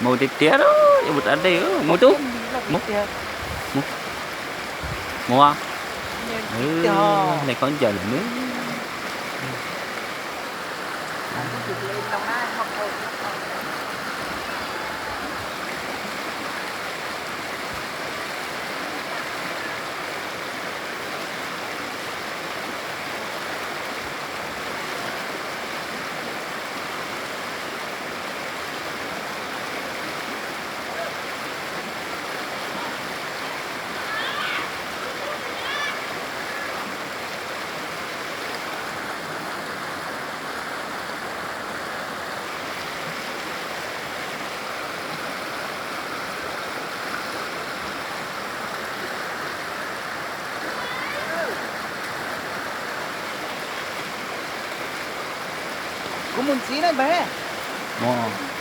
Mus tiag tiag, mus rau dej, mus tub. Mus, mus, mus, mus, mus khaub ncaws lawm nawb. Kuv mus ntxiv na npawg.